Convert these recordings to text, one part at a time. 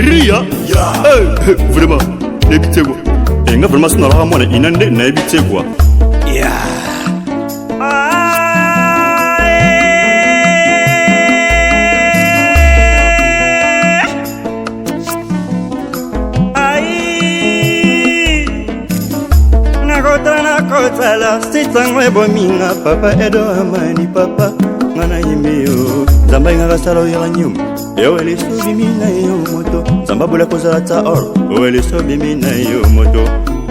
Ria Eh, vraiment nayebi te kwa Eh, nga vraiment soki nalaka mwana ina nde nayebi te kwa. Nakotala nakotala sitango ebominga papa Edo Amani, papa nga nayembi yo. Nzambe alingaka sala oyaka nyuma, eyo eliso bimi na yo moto. Nzambe abola kozala ta or, oyo eliso bimi na yo moto.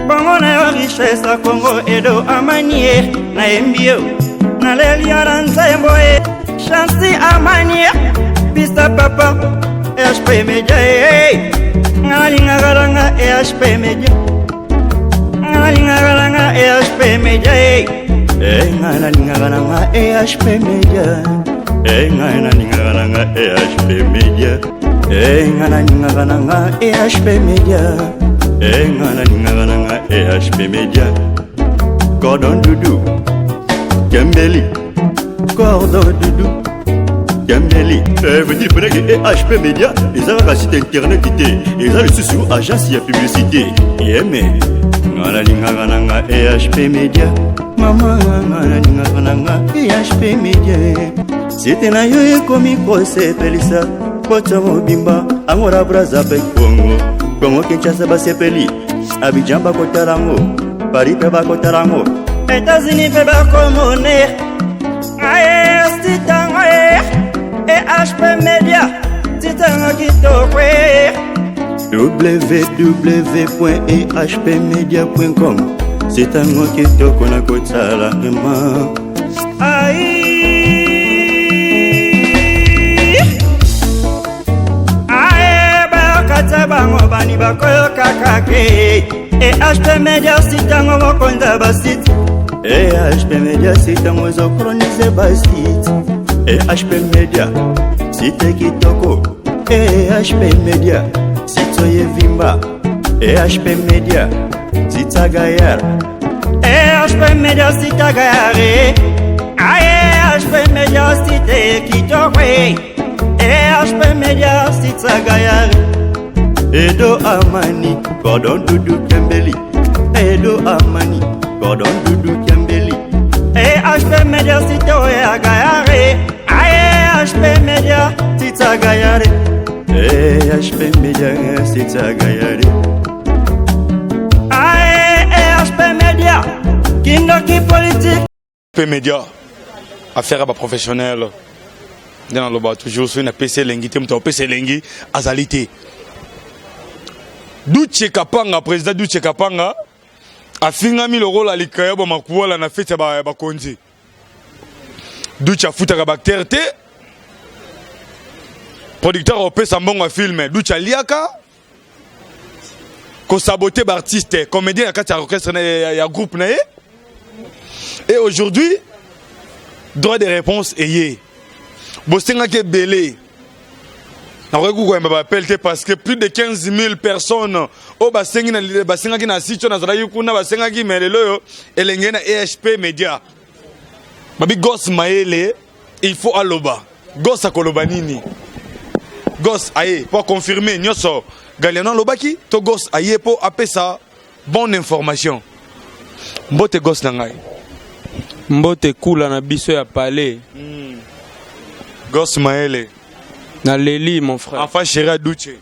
Bongo na yo richesse ya Kongo, Edo Amani ye, nayembi yo, naleli yo na nzembo ye Chansi Amani ye, pista papa HP Media ye. Nga nalingaka nanga ehp Media, nga nalingaka nanga ehp Media ye. Nga nalingaka nanga ehp Media. Nga nalingaka nanga ehp Media. Nga nalingaka nanga ehp Media. Nga nalingaka nanga ehp Media. Cordon Dudu Kembeli, Cordon Dudu Kembeli. Veut dire peneke ehp Media eza kaka site internet te, eza lisusu agence ya publicité yeme. Nga nalingaka nanga ehp Media, mama, nga nalingaka nanga ehp Media. Site na yo ekomi kosepelisa poto mobimba, Angola, Braza mpe Kongo, Kongo Kinshasa basepeli, Abidjan bakotala yango, Paris mpe bakotala yango, États-Unis mpe bakomone aye sitango e ehp Media, sitango kitoko e www.ehpmedia.com, sitango kitoko na kotala vraiment. Ai aye bayokata bango bani bakoyokaka ke ehp Media sitango mokonza basite. Ehp Media sitango ezokolonize basite. Ehp Media site kitoko. Ehp Media site oyo evimba. Ehp Media site agayar. Ehp Media site agayare. Aye ehp Media site kitoko. Ehp Media site agayare. Edo Amani, Gordon Dudu Kembeli. Edo Amani, Gordon Dudu Kembeli. Ehp Media site oyo agayare. Aye ehp Media site agayare. Ehp Media site agayare. Aye ehp Media kindoki politique. P Media, affaire ya baprofessionnel nde naloba toujours. Soki napesi elengi te, moto akopesa elengi azali te. Duche Kapanga, président Duche Kapanga afingami lokola likaya ba makuwala na feti ya bakonzi. Duche afutaka baacteur te, producteur akopesa mbongo ya film, Duche aliaka kosabote baartiste comédien na kati ya orchestre ya groupe na ye. Et aujourd'hui droit de réponse eye bosengaki ebele. Nakoki koyamba baappel te parce que plus de 15 000 personnes oyo basengi basengaki na site oyo nazalaki kuna, basengaki. Mais lelo oyo elenge na ehp Media babi Gos Mayele, il faut aloba. Gos akoloba nini? Gos aye mpo aconfirme nyonso Galiano alobaki to Gos aye mpo apesa bonne information? Mbote Gos na ngai. Mbote kula na biso ya palais. Gos Mayele. Naleli, mon frère. Enfant chéri ya Duche.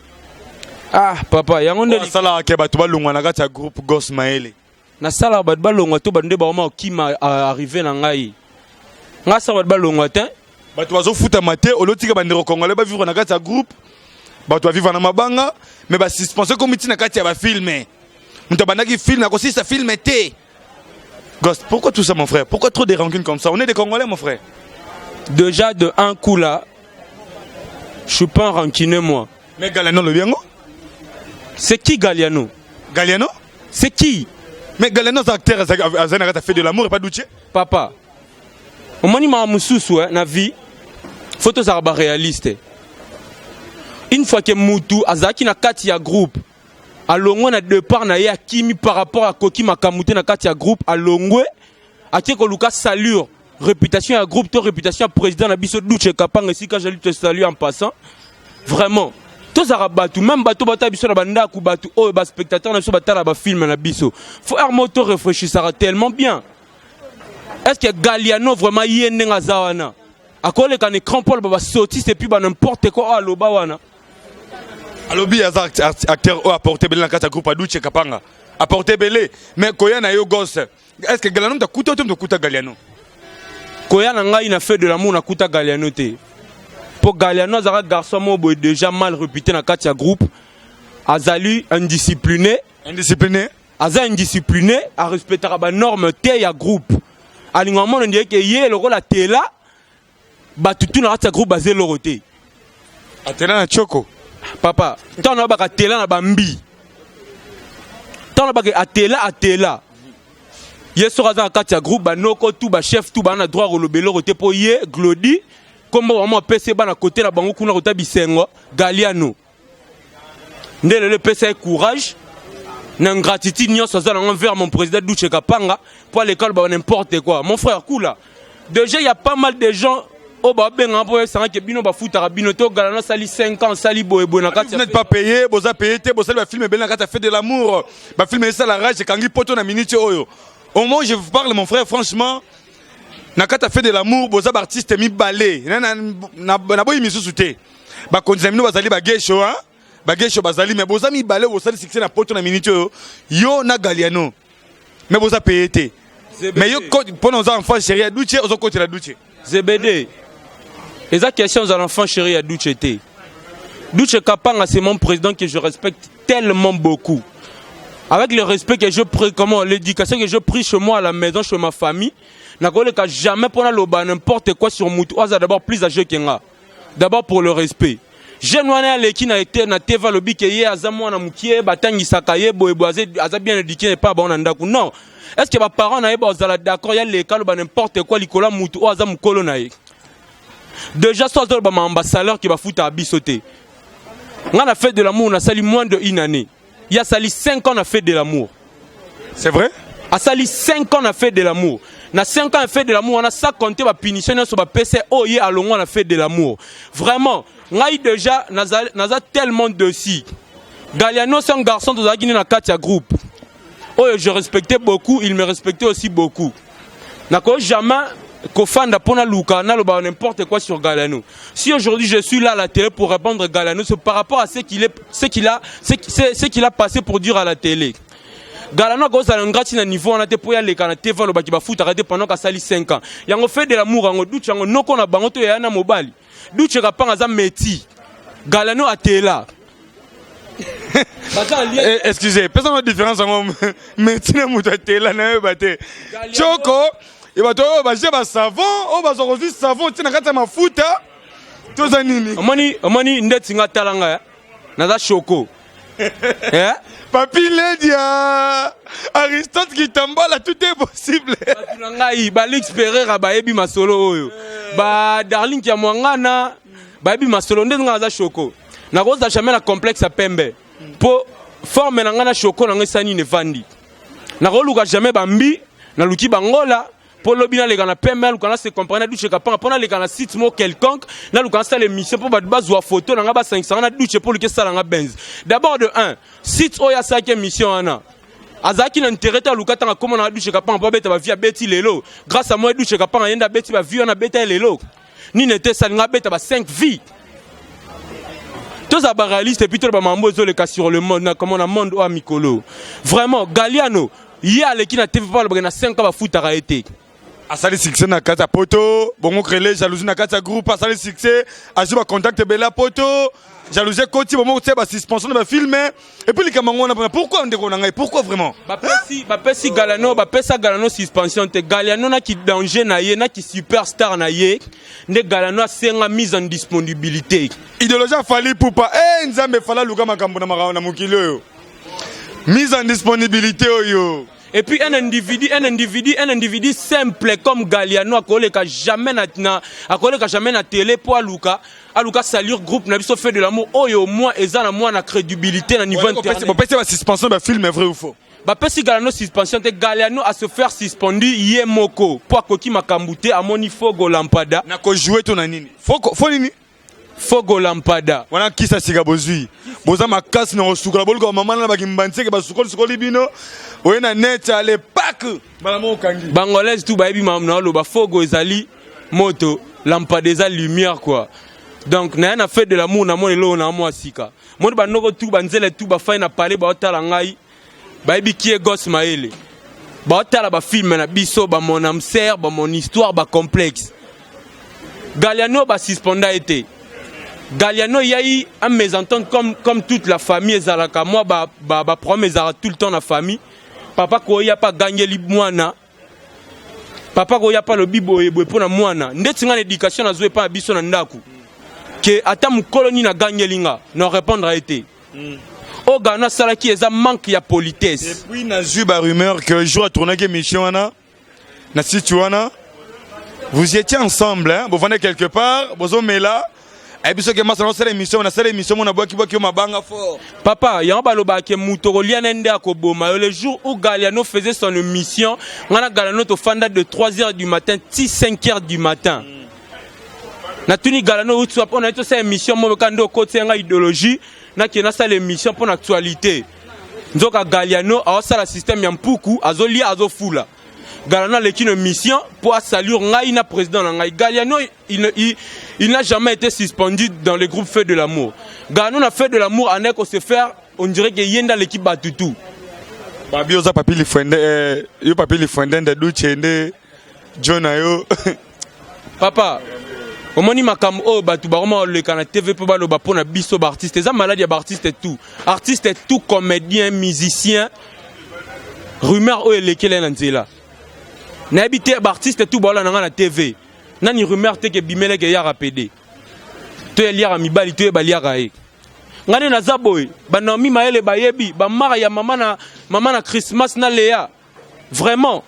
Ah papa, yango nde. Asalaka ke bato balongwa na kati ya groupe Gos Mayele. Nasalaka bato balongwa to bato nde bakoma kokima arrivé na ngai? Ngai asala bato balongwa te. Bato bazofutama te, olotika bandeko congolais bavivre na kati ya groupe. Bato bavivre na mabanga, mais basuspension ekomi ntina kati ya bafilme. Moto abandaki filme akosilisa filme te. Ghost, pourquoi tout ça, mon frère? Pourquoi trop de rancunes comme ça? On est des Congolais, mon frère. Déjà de un coup là, je suis pas un rancuneux, moi. Mais Galiano lobi yango. C'est qui Galiano? Galiano. C'est qui? Mais Galiano aza acteur, aza na kati ya fait de l'amour epa Duche. Papa, omoni makambo mosusu na vie, faut tozalaka baréaliste. Une fois ke mutu azalaki na kati ya groupe, alongwe na départ na ye, akimi par rapport akoki makambo te na kati ya groupe, alongwe, ake koluka salir réputation ya groupe to réputation ya président na biso Duche Kapanga, esika jali te salue en passant vraiment. Tozalaka bato, même bato batala biso na bandako, bato oyo baspectateur na biso batala bafilme na biso, faut heure moko to réfléchissaka tellement bien. Est ce que Galiano vraiment, ye ndenge aza wana, akoleka na écran mpo aloba basotise et puis ba n'importe quoi oyo aloba wana? Alobi aza acteur oyo apporte ebele na kati ya groupe Aduche Kapanga, apporte ebele. Mais koya na yo gosse, est ce que Galiano moto akuta to moto akuta Galiano? Koya na ngai na Feu de l'Amour, nakuta Galiano te, mpo Galiano azalaka garçon moko boye déjà mal réputé na kati ya groupe. Azali indiscipliné. Indiscipliné. Aza indiscipliné, arespectaka banorme te ya groupe. Alingaka mona ndie ke ye lokola tela bato tu na kati ya groupe baza eloko te. Atela na choko. Papa, ntango nayobaka tela na bambi, ntango nayobaka atela, atela ye soki aza na kati ya groupe, banoko tu, bachef tu baa na droit koloba eloko te, mpo ye Glodi nkombo bango apesi ye bana kote na bango kuna kota bisengo. Galiano nde lelo epesa ye courage na ingratitude nyonso aza nango envers mon président Duche Kapanga mpo aleka aloba n'importe quoi. Mon frère, kula déjà, il y a pas mal de gens oyo babengaka mpo esangaki bino bafutaka bino te. Ogala nasali 5 ans, asali boyeboye na kati. Vous n'êtes pas payé, boza payé te. Bosali bafilme ebele na kati ya Feu de l'Amour, bafilme esala rage, ekangi poto na minute oyo. Au moment où je vous parle, mon frère, franchement, na kati ya Feu de l'Amour, boza baartiste mibale. Naboyi misusu te, bakonzi na bino bazali bagesho, bagesho bazali, mais boza mibale bosali succès na poto na minute oyo, yo na Galiano, mais boza payé te. Mais yo, mpona oza enfant chéri ya Duce, ozokotela Duce. Zebede, eza question ozala enfant chéri ya Duce te. Duce Kapanga, c'est mon président que je respecte tellement beaucoup, avec le respect que je prie, comment, l'éducation que je prie chez moi à la maison, chez ma famille. Nakoleka jamais mpona loba n'importe quoi sur mutu oyo aza d'abord plus âgé que nga. D'abord pour le respect. Jeune wana aleki na ete na TV, alobi ke ye aza mwana mokie, batangisaka ye boyeboye, aza bien éduqué epa bango na ndako. Non, est ce que baparent na ye bazala d'accord ya leka aloba n'importe quoi likolo ya mutu oyo aza mokolo na ye? Déjà so azoloba makambo basalaire ke bafutaka biso te. Nga na Feu de l'Amour nasali moins de une année, ye asali 5 ans na Feu de l'Amour. C'est vrai. Asali 5 ans na Feu de l'Amour. Na 5 ans ya Feu de l'Amour wana, sans compter bapunition nyonso bapesa oyo ye alongwa na Feu de l'Amour. Vraiment, ngai déjà naza, naza tellement dessus. Galiano, c'est un garçon tozalaki nde na kati ya groupe oyo je respectais beaucoup, il me respectait aussi beaucoup. Nakoki jamais kofanda mpo naluka naloba n'importe quoi sur Galano. Si aujourd'hui je suis là à la télé pour répondre Galano, c'est par rapport à ce qu'il est, ce qu'il a ce, ce qu'il a passé pour dire à la télé. Galano akozala ngati na niveau wana te mpo ya leka na TV alobaki bafutaka te pendant kasali 5 ans. Yango Feu de l'Amour yango, Duce yango noko na bango to yaya na mobali. Duce Kapanga aza métis, Galano atela. Eh, excusez, pesa ma différence yango, métis na moto atela, nayeba te. Choko e bato oyo baje basavon, oyo bazwa kozwi savon ntina kati ya mafuta, toza nini? Omoni, omoni ndeti nga, tala nga, naza shoko, eh? Papi Ledia, Aristote Kitambala, tout est possible. Bato na ngai balix Perera bayebi masolo oyo, ba Darling ya Mwangana bayebi masolo. Nde nga naza shoko, nakozala jamais na complexe ya pembe, mpo forme na ngai na shoko na ngai esali nini evandi. Nakoluka jamais bambi, naluki bangola mpo lobi naleka na pembe, naluka na se comprendre na Duche Kapanga mpo naleka na site moko quelconque, naluka nasala émission mpo bato bazwa photo na ngai, basangisanga na Duche mpo luki esala nga benz. D'abord de 1, site oyo asalaki émission wana azalaki na intérêt te. Aluka ntango akóma na Duche Kapanga mpo abeta bavie abeti lelo. Grâce à moi, Duche Kapanga ye nde abeti bavie wana abeta ye lelo. Nini ete esalinga abeta ba 5 vie? Tozala baréaliste et puis toloba mambo ezoleka sur le monde, na comment na monde oyo ya mikolo. Vraiment, Galiano ye aleki na TV mpo alobaka na 5 ans bafutaka ye te. Asali succès na kati ya poto bongo, créer jalousie na kati ya groupe. Asali succès, azwi bacontact ebele ya poto, jalousie ekoti bongo, kotia basuspension na bafilme et puis likambo yango wana. Pourquoi, ndeko na ngai, pourquoi vraiment? Bapesi Galano, bapesa Galano suspension te. Galiano naki danger na ye, naki superstar na ye, nde Galano asenga mise en disponibilité. Idéologie afali pupa e Nzambe, efala luka makambo na makambo na mokili oyo, mise en disponibilité oyo. Et puis un individu simple comme Galiano akoleka jamais na akoleka jamais na télé po aluka salir groupe na biso Feu de l'Amour oyo au moins eza na mwa na crédibilité na niveau internet. Bopesi basuspension bafilme, vrai ou faux? Bapesi Galiano suspension te. Galiano a se faire suspendu ye moko mpo akoki makambo te, amoni fogo lampada. Na kojouer to na nini, fo nini? Fogo lampada. Wana kisa sika bozwi. Boza makasi na kosukola boluka mama na bakimbantseke basukoli sukoli bino. Oye na net à l'époque. Mbala moko okangi. Bangolaise tout bayebi makambo na oloba fogo ezali moto, lampada eza lumière quoi. Donc na na fête de l'amour na moni eloko na mwa sika. Moni banoko tout banzele tout bafai na palais baotala ngai. Bayebi qui est Goss Maele. Baotala ba film na biso ba mon âme sœur, ba mon histoire, ba complexe. Galliano ba suspenda été. Galliano il y a eu un mésentente comme toute la famille ezalaka moi ba problème ezalaka tout le temps na famille. Papa koya pa gangeli mwana. Papa koya pa lobi boye boye pona mwana. Ndeti nga na éducation na zoe pa biso na ndaku. Ke ata mukolo ni na gangeli nga na répondre été. Oyo Galliano asalaki eza manque ya politesse. Et puis nazwi ba rumeur que jour a tournaki émission wana na site wana vous étiez ensemble hein, bovandaki quelque part bozomela ayebi soki masa nasala émission nasala émission mona bwaki bwaki yo mabanga fort. Papa, yango balobaka ke moto kolia na nde akoboma yo. Le jour où Galliano faisait son émission, nga na Galliano tofanda de 3 heures du matin ti 5 heures du matin. Natuni Galliano uti wapi, on a tosala émission moko kaka nde okoti nga idéologie, nakende nasala émission mpo na actualité. Nzoka Galliano aosala système ya mpuku, azolia azofula. Galliano aleki na mission pour saluer ngai na président na ngai. Galliano il n'a jamais été suspendu dans le groupe Feu de l'amour. Galliano na Feu de l'amour en est se faire, on dirait que yenda l'équipe batutu. Babi oza papi lifwende, yo papi lifwende nde duche nde John ayo. Papa, omoni makambo oyo bato bakoma koleka na TV mpo baloba mpo na biso ba artiste, eza maladi ya ba artiste tout. Artiste tout, comédien, musicien, rumeur oyo elekeli na nzela. Nayebi te ba artiste tout baola na nga na TV. Nani rumeur te ke bimeleke yaka PD. To eliaka mibali to ebaliaka ye. Nga nde naza boye, ba Naomi Mayele bayebi, ba mara ya mama na Christmas na Léa. Vraiment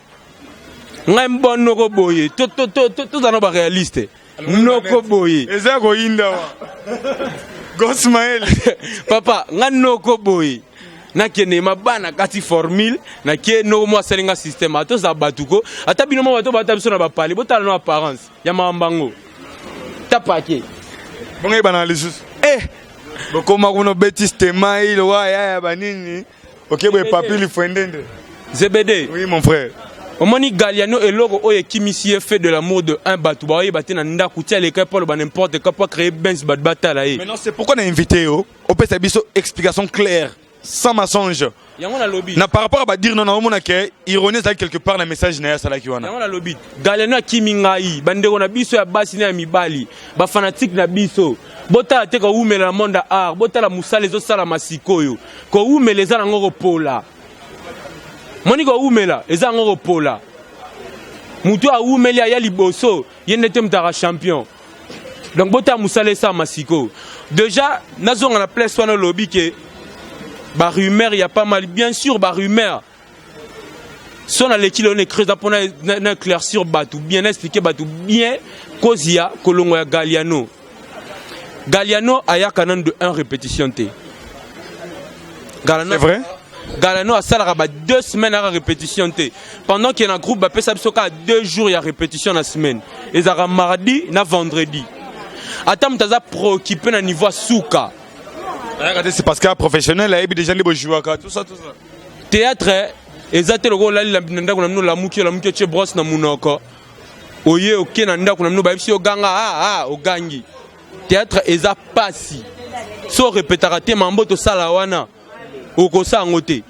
ngai mbon noko boye, to to to to tozana ba réaliste. Noko boye. Eza koyinda wa. Goss Maele. Papa, nga noko boye. Nakende mabana kati formule, nake noko mo asali nga système. Ata oza bato ko, ata bino mo bato bata biso na ba pale, botala no apparence ya mambango. Tapake. Bongo ebana lisusu. Bokoma kuno bêtise tema ilo wa ya ya banini. Ok, boye papi lifwendende. Zebede. Oui mon frère. Omoni Galliano eloko oyo ekimisi ye fait de l'amour de un bato baoyeba te na ndako ti aleka po aloba n'importe quoi po créer benz bato batala ye. Maintenant c'est pourquoi on a invité yo opesa biso explication claire sans mensonge. Yango nalobi. Na par rapport à ba dire non na omona ke ironie ezalaki quelque part na message na ye asalaki wana. Yango nalobi Galliano akimi ngai bandeko na biso ya basi na ya mibali ba fanatique na biso botala te kowumela na monde ya art, botala mosala ezosalama sikoyo. Kowumela eza nango kopola. Moni kowumela eza nango kopola. Mutu awumeli aya liboso ye nde te mutaka champion. Donc botala mosala esalama sikoyo. Déjà nazonga na place wana olobi ke ba rumeur ya pas mal, bien sûr ba rumeur. So na leki lelo na écrire mpona na éclaircir bato bien, na expliquer bato bien cause ya kolongo ya Galliano. Galliano ayaka nanu de 1 répétition te. Galliano, C'est vrai? Galliano asalaka ba 2 semaines aka répétition te. Pendant que na groupe bapesa biso kaka 2 jours ya répétition na semaine. Ezalaka mardi na vendredi. Ata moto aza préoccupé na niveau ya suka. Ayaka te, c'est parce que professionnel ayebi déjà nde bojouaka tout ça tout ça. Théâtre eza te lokola olali na ndako na bino, olamuki, olamuki otie brosse na monoko, oye oke na ndako na bino bayebisi yo ganga, ah, ah, ogangi. Théâtre eza pasi. So répétaka te mambo tosala wana, okosala yango te.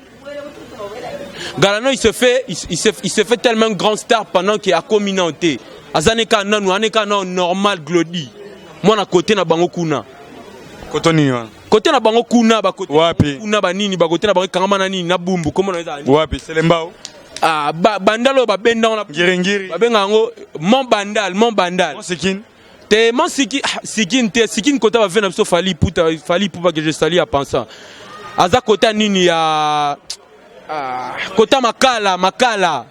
Galano il se fait tellement grand star pendant qu'il a commis te. Azane ka nanu, ane ka nanu normal Glody. Mwana côté na bango kuna. Koto nini wana? Côté na bango kuna ba côté Wapi? kuna ba nini ba côté na bango kangama na nini na bumbu comment na ezala? Wapi Selembao? Ah ba bandalo ba benda wana. Ngiri ngiri. Ba benga yango Mont Bandal, Mont Bandal. Mont Sikine. Te Mont Sikine, ah, Sikine te Sikine kota ba vena biso Fally Ipupa, Fally Ipupa que je salue à pensant. Aza kota nini ya ah, kota Makala, Makala.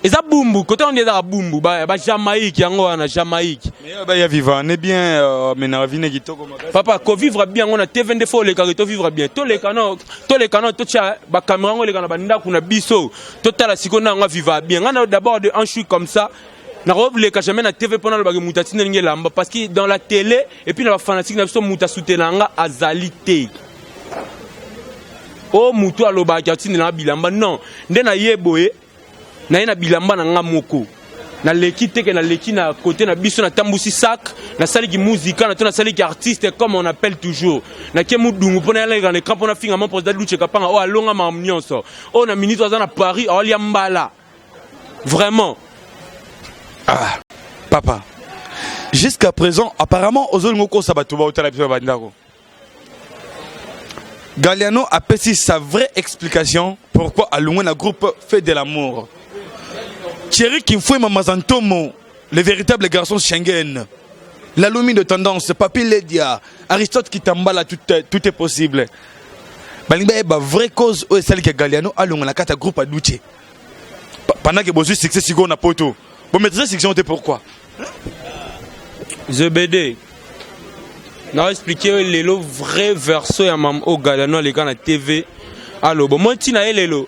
Eza bumbu, kota on eza bumbu ba Jamaïque yango wana Jamaïque. Mais ba ya vivre ne bien mais na vine kitoko makasi. Papa ko vivre bien on a TV nde fo leka to vivre bien. To leka no, to leka no to tia ba caméra ngo leka na ba ndaku na biso. To tala siko na nga vivre bien. Nga na d'abord de un chou comme ça. Nakoleka jamais na TV mpo nalobaki moto atindeli nga elamba, parce que dans la télé et puis na bafanatique na biso, moto asutela nga azali te. O moto alobaki atindela nga bilamba, non. Nde naye boye, naye na bilamba na nga moko, naleki teke, naleki na côté na biso, natambusi sac, nasaliki muzika na to nasaliki artiste, comme on appelle toujours. Nake mudungu mpo nayaleka na écran mpo nafinga mon président Duche Kapanga oyo alonga makambo nyonso oyo na minute aza na Paris, aolia mbala vraiment. Ah papa, jusqu'à présent apparemment ozolinga okosa bato baotala biso ya bandako. Galiano apesi sa vraie explication pourquoi alongwe na groupe Fait de l'amour. Thierry Kimfoué Mamazantomo, le véritable garçon Schengen, la lumine de tendance, Papi Ledia, Aristote Kitambala, tout est possible. Balingi bayeba vraie cause oyo esaliki ya Galiano alongwa na kati ya groupe Aduche pendant que bozwi succès sikoyo na poto, bomaîtrise succès te, pourquoi? Zebede na expliquer lelo vrai version ya mama oyo Galiano aleka na TV aloba. Moi ntina ye lelo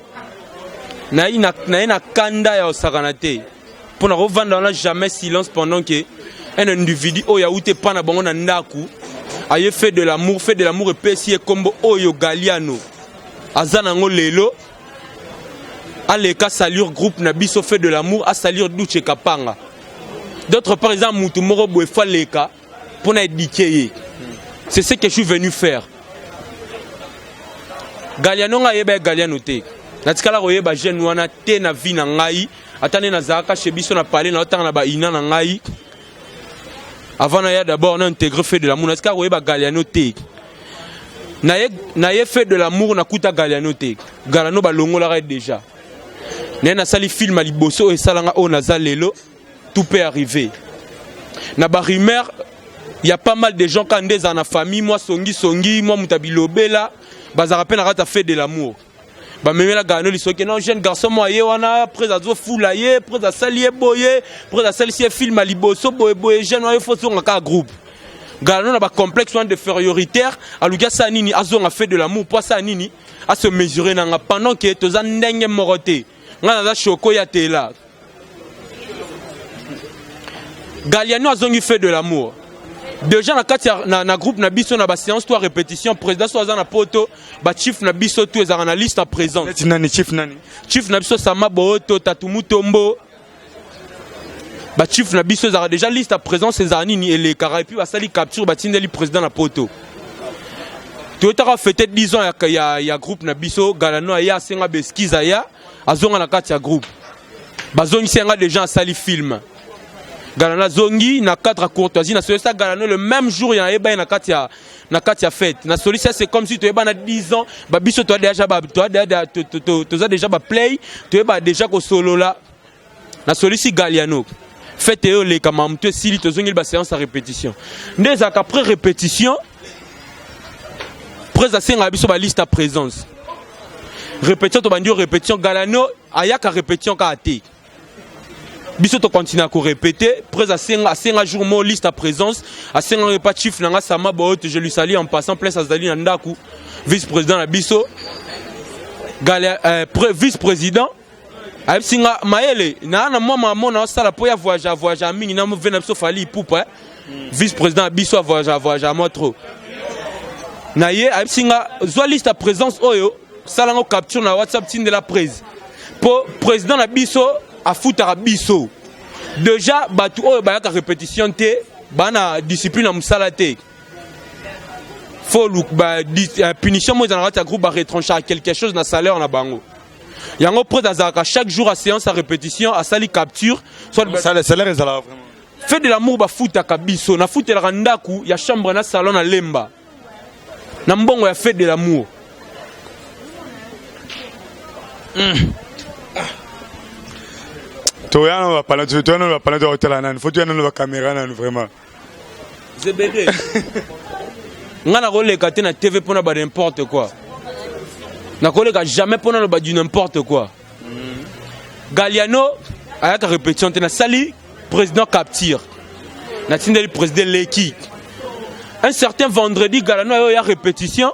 naye na kanda ya osakana te mpo na kovanda wana jamais silence pendant que un individu oyo auti epa na bango na ndako aye Fait de l'amour. Fait de l'amour epesi ye nkombo oyo Galiano aza nango lelo. Aleka salir groupe na biso Fait de l'amour, asalir Duche Kapanga. D'autre part, eza mutu moko boye, faut aleka mpo na éduquer ye. C'est ce que je suis venu faire. Galiano, ngai ayeba ye Galiano te, natikala koyeba jeune wana te na vie na ngai. Ata nde nazalaka chez biso na palais, naotanga na baina na ngai avant naya d'abord na intégrer Fait de l'amour, natikala koyeba Galiano te. Naye Fait de l'amour, nakuta Galiano te. Galiano balongolaka ye déjà. Naye nasali film ya liboso oyo esalanga oyo naza lelo. Tout peut arriver. Na barumeur, il y a pas mal de gens quand nde ezala na famille, mwa songisongi, mwa moto ya bilobela, bazalaka mpe na kati ya Fait de l'amour. Bamemela Gano lisoki non, jeune garçon mo aye wana, près azofula ye, près asali ye boye, près asalisi ye film ya liboso boye boye. Jeune wana faut zonga kaka groupe. Gano na bacomplexe wana d'infériorité, aluki asala nini? Azonga Fait de l'amour mpo asala nini? Ase mesurer nanga pendant que toza ndenge moko te. Ngai naza shoko ya tela. Galiano azongi Fait de l'amour déjà na kati ya na groupe na biso, na baséance to ya répétition, président so aza na poto, bachief na biso to ezalaka na liste en présence. Neti nani? Chief nani? Chief na biso Sama Booto, Tatu Mutombo, bachief na biso ezalaka déjà liste ya présence, ezala nini, elekaka, et puis basali capture, batindeli président na poto. Toyotaka fête 10 ans ya groupe na biso. Galano aya, asenga baexcuses, aya, azonga na kati ya groupe, bazongisi yanga déjà, asali film. Galano azongi na cadre ya courtoisie. Nasolisa Galano le même jour ya nayeba ye na kati ya fête. Nasolisa, c'est comme si toyeba na 10 ans. Babiso toza déjà toza déjà baplay, toyeba déjà kosolola. Nasolisi Galiano, fête eyo oleka, mamutu esili, tozongeli baséance ya répétition. Nde ezalaka après répétition, prese asengaka biso baliste ya présence. Répétition, tobandi yo répétition, Galano ayaka répétition kaka te. Biso tokontinue korépéter. Prese asenga jour mo liste ya présence, asengaka epa chief na nga Sama Boot, je lui salue en passant, place azali na ndako, vice président na biso. Vice président ayebisi nga mayele naa na mwa mamo na osala mpo ya voyage, voyage mingi na move na biso Fally Ipupa, vice président ya biso, avoyage, avoyage mwa trop na ye. Ayebisi nga: zwa liste ya présence oyo, salango capture na WhatsApp, tindela prese, mpo président na biso afutaka biso déjà. Bato oyo bayaka répétition te, baa na discipline ya mosala te, faut ba, punition mo ezala na kati ya groupe, baretranchaka quelque chose na salaire na bango. Yango prese azalaka chaque jour à séance ya répétition, asali capture soit salaire ezalaka vraiment? Fait de l'amour bafutaka biso, nafutelaka ndako ya chambre na salon na Lemba na mbongo ya Fait de l'amour. Toya na bapala, toya na bapala, toyotala nani, faut toya nano bacaméra nanu vraiment. Zebede, nga nakoleka te na TV mpona ba n'importe quoi. Nakoleka jamais mpona loba du n'importe quoi. Galiano ayaka répétition te. Nasali président capture, natindeli président leki. Un certain vendredi, Galano ayo ya répétition.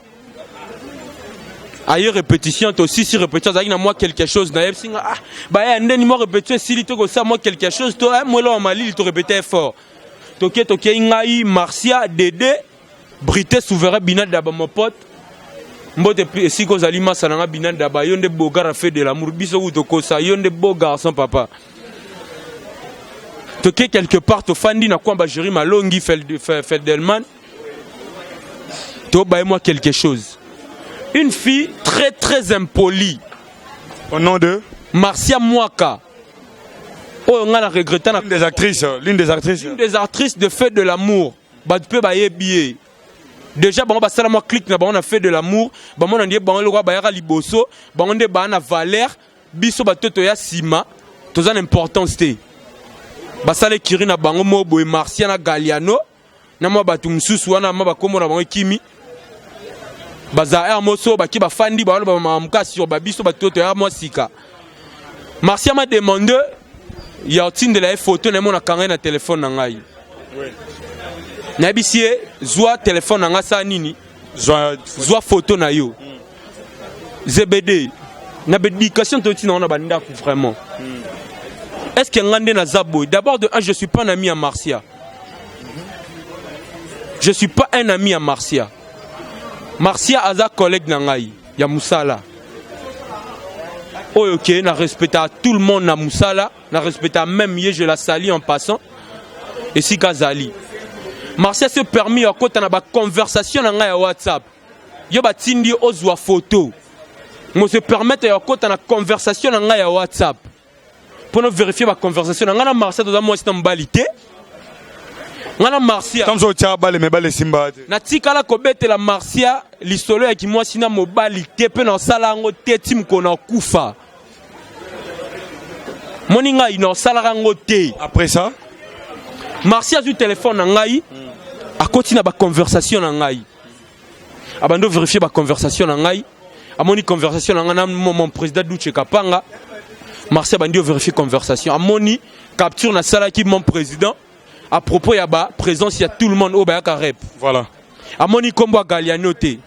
Aye répétition, tosisi répétition, azalaki na mwa quelque chose. Nayebisi nga: "Ah, baya ndeni, mwa répétition esili, tokosala mwa quelque chose to mwelo ya malili." Torépété fort, toke, tokei, ngai, Marcia, Dede, Brité, Souverain, Binada, bamopote. Mbote esika ozali, masa na nga Binada, ba yo nde beau gars, fait de l'amour. Biso ku tokosa yo nde beau garçon, papa. Toke quelque part, tofandi na kwamba Géri Malongi, Feldelman, tobaye mwa quelque chose. Une fille très très impolie. Au nom de? Marcia Mwaka, oyo ngai na regretta na L'une des actrices, l'une des actrices. Une des actrices de Fait de l'amour. Bato mpe bayebi ye déjà. Bango basala mwa clique na bango na Fait de l'amour. Bamona ndie bango lokola bayaka liboso, bango nde baa na valeur, biso bato toya nsima toza na importance te. Basala ekiri na bango mo boye, Marcia na Galiano na mwa bato mosusu wana, ma bakombo na bango ekimi. Baza aire moso baki, bafandi, baloba makambo kasi sur babiso bato toyaka mwa sika. Marcia m'a demandé ya otindela ye photo na ye, mona kanga ye na telefone na ngai. Nayebisi ye: "Zwa telefone na ngai, sala nini?" Zwa. "Zwa photo na yo." Zbd na baéducation totina ngo na bandako vraiment. Est ce que nga nde naza boye? D'abord de un, je suis pas un ami à Marcia, je suis pas un ami à Marcia. Marcia aza collègue na ngai ya mosala oyo ke na respecta tout le monde na mosala, na respecta même ye. Je la salue en passant esika azali. Marcia se permis ya kota na baconversation na ngai ya WhatsApp. Yo batindi yo ozwa photo, mo se permettre ya kota na conversation na ngai ya WhatsApp mpona vérifier baconversation na ngai na Marcia. Toza mwasi na mobali te, ngai na Marcia. Ntango otya bale me bale esimba te. Natikala kobetela Marcia lisolo ya kimwasi na mobali te, mpe nasala yango te ti mokolo na kufa. Moni ngai naosalaka yango te. Après ça? Marcia azwi telefone na ngai, akoti na baconversation na ngai, abandi ovérifier baconversation na ngai, amoni conversation na ngai na mon président Duche Kapanga. Marcia abandi ovérifier conversation, amoni capture nasalaki mon président à propos ya baprésence ya tout le monde oyo bayaka rep. Voilà. Amoni nkombo ya Galiano te.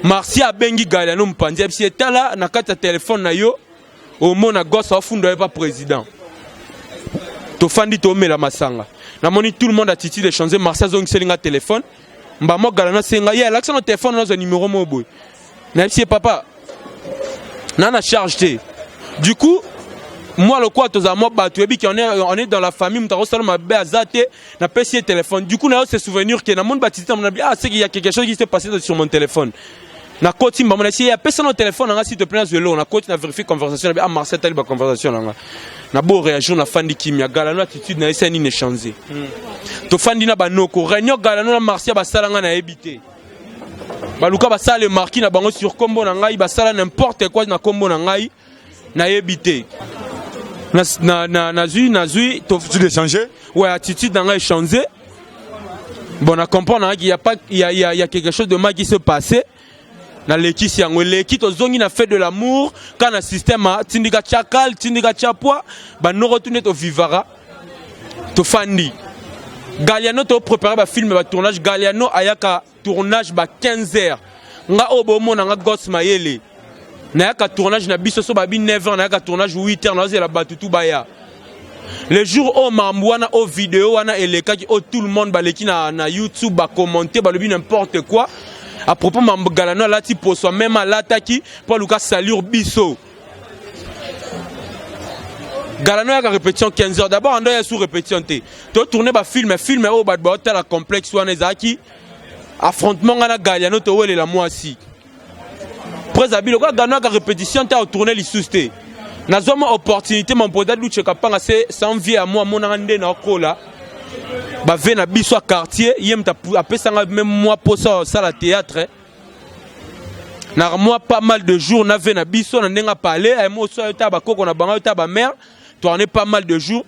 Marcia abengi Galiano mopanzi, ayebisi etala na kati ya telefone na yo, omona gosse afunda ye pa président. Tofandi, tomela masanga, namoni tout le monde attitude échange. Marcia azongiseli nga telefone mbamo. Galiano asenga ye alakisa na telefone, nazwa numéro moko boye. Nayebisi ye: "Papa, na charge te." Du coup, moi lokola tozala mwa bato yebi ke on est dans la famille, moto akosala mabe aza te. Napesi ye téléphone. Du coup, nayo se souvenir ke namoni batiti na ah, c'est qu'il y a quelque chose qui s'est passé sur mon téléphone. Nakoti mbamo, nasi ye apesa na téléphone nanga, s'il te plaît, nazwa eloko. Nakoti, na vérifie conversation, nabi: "Ah, Marcel, tali baconversation nanga." Na bo réagir, nafandi kimia. Galano, attitude na ye esa nini échange? Tofandi na banoko, réunion Galano na Marcia basala, nga nayebi te. Baluka basala le marquis na bango sur kombo na ngai, basala n'importe quoi na kombo na ngai, nayebi te. Nazwi Attitude échangé. Ouais, attitude na ngai échangé. Bon, na comprendre qu'il y a pas il y a quelque chose de mal qui se passait. Nalekisi yango, eleki. Tozongi na Fait de l'amour ka na système ya tindika tiakal, tindika tiapwa, banoko tu nde tovivaka. Tofandi, Galiano toprépare bafilm, batournage. Galiano ayaka tournage ba 15 heures. Nga oyo bomona nga gosse mayele, nayaka tournage na biso so babi 9 heures, nayaka tournage 8 heures, nazozela bato tu baya. Le jour oyo mambo wana, oyo video wana elekaki, oyo tout le monde baleki na YouTube, bacommenter, balobi n'importe quoi à propos mambo Galano alati poso meme alataki mpo aluka salir biso. Galano yaka répétition 15 heures. D'abord ando ya sous répétition te, totourne bafilm, film oyo bato baotala complexe wana ezalaki affrontement. Nga na Galiano towelela mwasi prese abi lokola Galano yaka répétition te, aotourne lisusu te. Nazwa mwa opportunité, mon président Luche Kapanga, c'est sans vie à moi, amonanga nde naokola bave na biso ya quartier. Ye moto apesanga même mwa mposa osala théâtre na mwa pas mal de jours nave na biso na ndenge apale ayemo oso ayo ta bakoko na bango, ayo ta bamare. Tourne pas mal de jours,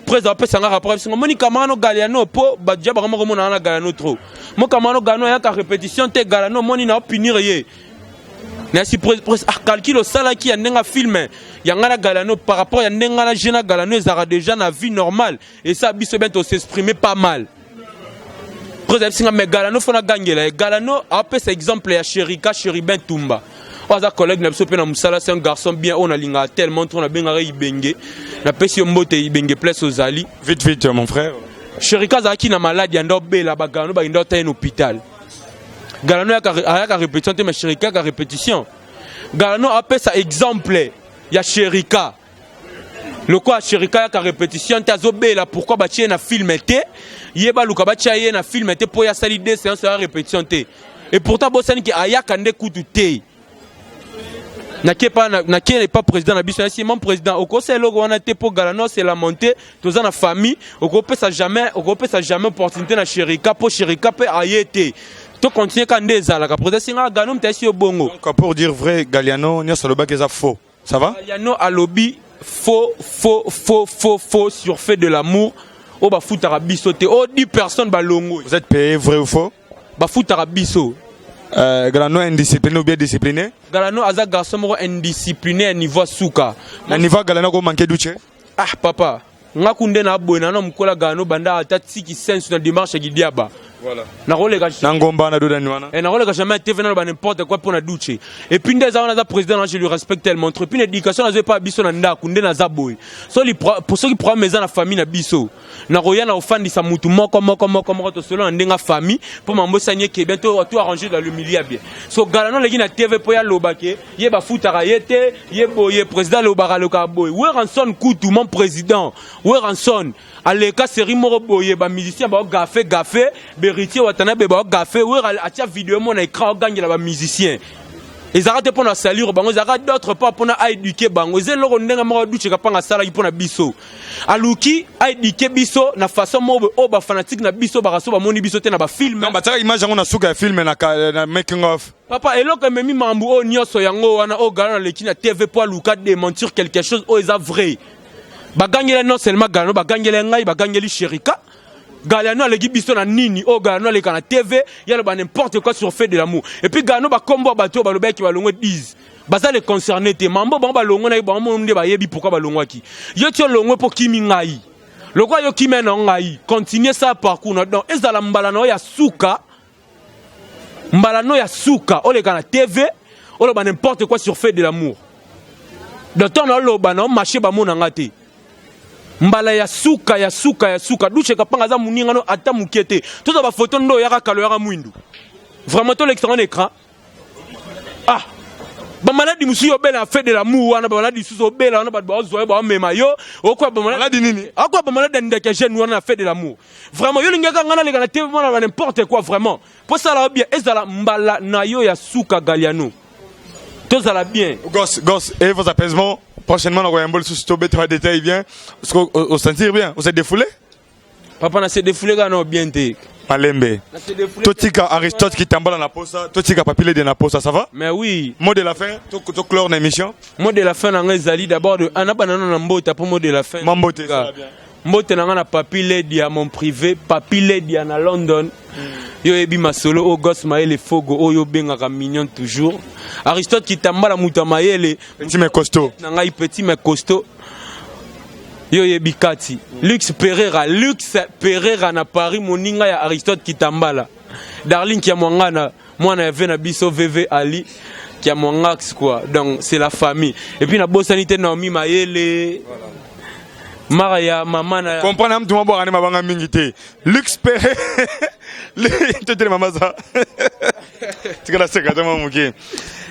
président apesanga rapport biso: "Moni camarade no Galiano, mpo bato ja bango moko monanga na Galiano trop mo camarade no Galiano ayaka répétition te. Galiano omoni na opunir ye." Nayasi ah, calcul osalaki ya ndenge film ya ngai na Galano par rapport ya ndenge na je na Galano ezalaka déjà na vie normale, esa biso bien tosexprime pas mal. Président bisinga, mais Galano fo nagangela ye. Galano apesa exemple ya Sherika Sheribin Tumba. Oyo aza collègue na biso mpe na mosala, c'est un garçon bien oyo nalingaka tellement trop, nabengaka Ibenge. Napesi yo mbote, Ibenge, place ozali. Vite, vite, mon frère. Sherika azalaki na maladi ya ndo obela, bagalano bakenda ota ye na hôpital. Galano ayaka répétition te, mais Sherika ayaka répétition. Galano apesa exemple ya Sherika. Lokola Sherika ayaka répétition te, azobela, pourquoi batie ye na film te? Ye baluka batia ye na film te mpo ye asali deux séances ya répétition te. Et pourtant bosani ke ayaka nde kutu te. Nakie epa président na biso, nasi: "Mon président, okosala eloko wana te mpo Galano se lamente. Toza na famille, okopesa jamais, okopesa jamais opportunité na Sherika mpo Sherika mpe aye te. Tocontinue kaka nde ezalaka." Président singaka Galano moto ayesi yo bongo. Donc, pour dire vrai, Galliano nyonso alobaki eza faux, ça va? Galliano alobi faux, faux, faux, faux, faux sur Fait de l'amour. Oyo bafutaka biso te, oyo 10 personnes balongo. Vous êtes payé, vrai ou faux? Bafutaka biso. Galano indiscipliné ou bien discipliné? Galano aza garçon moko indiscipliné ya niveau suka. Na niveau Galano ko manquer duche? Ah papa, nga ku nde na boye nano mokola Galano banda ata tiki sensu na démarche ya kidiaba. Voilà. Nakoleka na ngomba na dodani wana. Et nakoleka jamais TV naloba n'importe quoi mpo na duche. Et puis nde eza wana, aza président na, je lui respecte tellement trop. Et puis na éducation nazwi epa biso na ndako, nde naza boye. Soki problème eza na famille na biso, nakoya na kofandisa mutu moko moko moko moko, tosolo na ndenge ya famille mpo mambo esani eke bien, to arranger dans le milieu bien. So Galano aleki na TV mpo ye aloba ke ye bafutaka ye te, ye boye. Président alobaka, alokaka boye. Werrason kutu, mon président Werrason aleka série moko boye, bamusicien baogafe gafe, Héritier Watanabe baogafe. Wera atia video mo na écran, ogangela bamusicien. Ezalaka te mpo na salire bango, ezalaka d'autre part mpona aéduquer bango. Eza eloko ndenge moko aduceka mpanga asalaki mpo na biso. Aluki aéduquer biso na façon moko boye oyo bafanatike na biso bakaso bamoni biso te na bafilm. Non, batiaka image yango na suka ya film, na making of. Papa, eloko ememi mambu oyo nyonso yango wana. Oyo Galano aleki na TV mpo aluka démentir quelque chose oyo eza vrai. Bagangeli non seulement Galano, bagangeli ngai, bagangeli Sherika. Galano aleki biso na nini? Oyo Galano aleka na TV, ye aloba n'importe quoi sur Fait de l'amour. Et puis Galano, bakombo ya bato oyo balobaki balongwe 10 baza les concerné te. Mambo bango balongwe na ye, bango nde bayebi pourquoi balongwaki. Yo ti olongwe mpo kimi ngai, lokola yo kimi na ngai, continue sa parcours na. Donc ezala mbala na oyo ya suka, mbala no ya suka oleka na TV oloba n'importe quoi sur Fait de l'amour. Donc ntango naoloba na omarché, bamona nga te. Mbala ya suka, ya suka, ya suka. Duche Kapanga aza moninga no ata moke te. Tozwa bafoto ndo oyaka kala, oyaka mwindu. Vraiment, tolekisanga na écran. Ah, bamaladi mosusu obela na Fait de l'amour wana, bamaladi mosusu obela wana, bato bazwa yo, baomema yo, okoya. Maladi nini? Akoya bamaladi ya ndeke jeune wana na Fait de l'amour. Vraiment, yo lingaka nga naleka na TV mwana ba n'importe quoi? Vraiment, mpo sala yo bien, ezala mbala na yo ya suka. Galiano, tozala bien. Gosse, gosse, et vos apaisements prochainement na koyambo lisusu, tobeta ba détail bien parce que o sentir bien, on s'est défoulé. Papa, na se défoulé kaka na bien te. Malembe. Na se défoulé. Totika Aristote Kitambala na posa, totika Papile de na posa, ça va? Mais oui. Mot de la fin, to clore na émission. Mot de la fin na ngai ezali d'abord de ana banana na mbota mpo mot de la fin. Ma mbote, ça va bien. Mbote na ngai na Papi Ledia, mon privé Papi Ledia na London. Yo oyebi masolo oyo, Gos Mayele Fogo oyo obengaka mignon toujours. Aristote Kitambala, moto ya mayele. Petit mais costaud. Na ngai petit mais costaud, yo oyebi kati. Lux Pereira, Lux Pereira na Paris, moninga ya Aristote Kitambala. Darling Kiamwangana, mwana ya ve na biso VV Ali Kiamwangax, quoi. Donc c'est la famille. Et puis nabosani te Naomi Mayele, mara ya mama na. Comprendre mtu mabwaka ne mabanga mingi te. Lux Pere totele mama za tikala seka te mwa moke.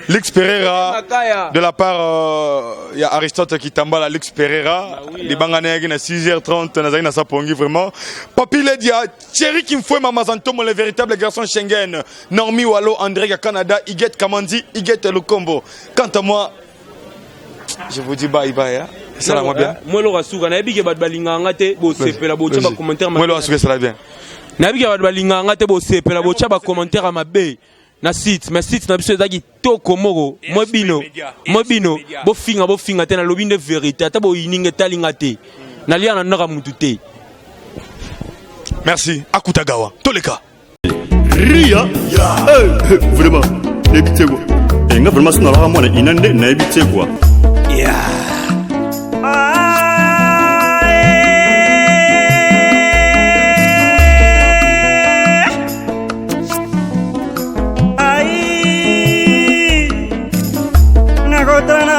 Lux Pereira. Makaya. De la part ya Aristote Kitambala, Lux Pereira. Oui, libanga na yaki na 6h30, nazalaki na sapongi. Vraiment, Papi Ledia, Thierry Kimfue, Mama Zantomo, le véritable garçon Schengen, Normi Walo, André ya Canada, Iget Kamandi, Iget Lukombo. Quant à moi, je vous dis bye bye, hein. Ça va bien. Mwa eloko asuka, nayebi ke bato balingaka nga te, bosepela, botya bacommentaire. Moi eloko asuka, ça va bien. Nayebi ke bato balingaka nga te, bosepela, botya bacommentaire ya mabe na site, mais site na biso eza kitoko moko. Mwe bino bofinga, bofinga te, nalobi nde vérité. Ata boyininga, etalinga te, nalia na ndaka mutu te. Merci. Akutagawa toleka. Ria. Eh, vraiment, nayebi te kwa. Eh, nga vraiment, so nalaka mwana ina nde nayebi te kwa. Ai.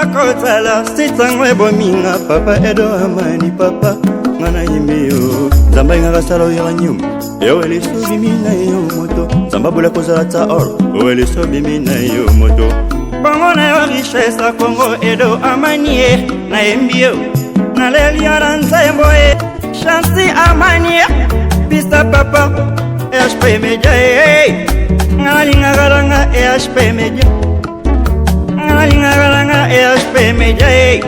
Nakozala sitango ebominga papa Edo Amani papa nga nayembi yo Nzambe alingaka sala oyaka nyuma yo eliso bimi na yo moto Nzambe abola kozala ta or o eliso bimi na yo moto Bongo na yo richesse ya Congo Edo Amani ye nayembi yo naleli yo na nzembo ye Chanti Amani ye pista papa HP Media ye nga nalingaka nanga HP Media nga nalingaka nanga ehp media e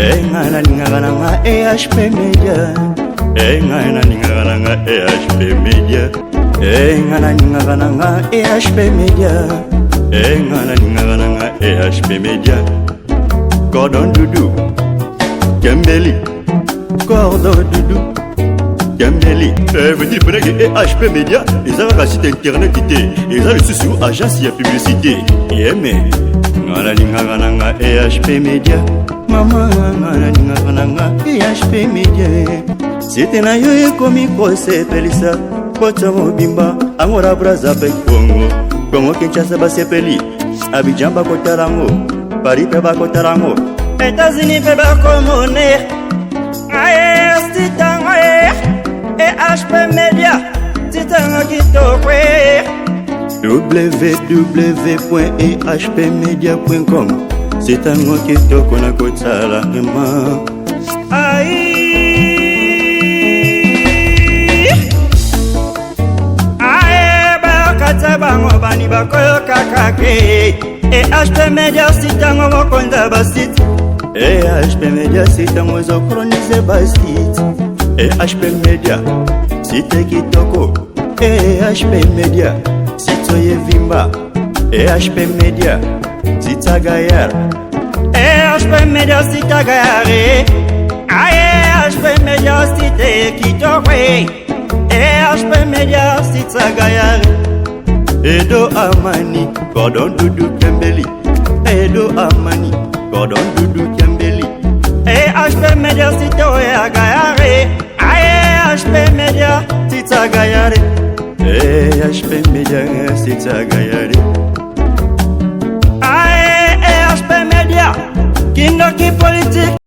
eh, nga nalingaka nanga ehp media e nga nalingaka nanga ehp media e nga nalingaka nanga ehp media e nga nalingaka nanga ehp media cordon dudu kembeli cordon dudu Kembeli eh, veut dire pena ke EHP Media eza kaka site internet te, eza lisusu agence ya publicité. Yeme nga nalingaka nanga EHP Media, mama nga nalingaka nanga EHP Media. Site na yo ekomi kosepelisa poto mobimba, Angola, Brazza mpe Congo, Congo Kinshasa basepeli, Abidjan bakotala yango, Paris mpe bakotala yango, États-Unis mpe bakomone. EHP Media, titango kitoko www.ehpmedia.com sitango kitoko na kotala ema aye bakata bango bani bakoyokaka ke ehp media sitango mokonza basite EHP Media site yango ezokolonize basite EHP Media site kitoko EHP Media site oyo evimba EHP Media site agayar EHP Media site agayar EHP Media site kitoko EHP Media site agayar Edo Amani Cordon Dudu Kembeli Edo Amani Cordon Dudu Kembeli EHP Media site oyo agayare EHP Media site agayare EHP Media site agayare EHP Media kindoki politique.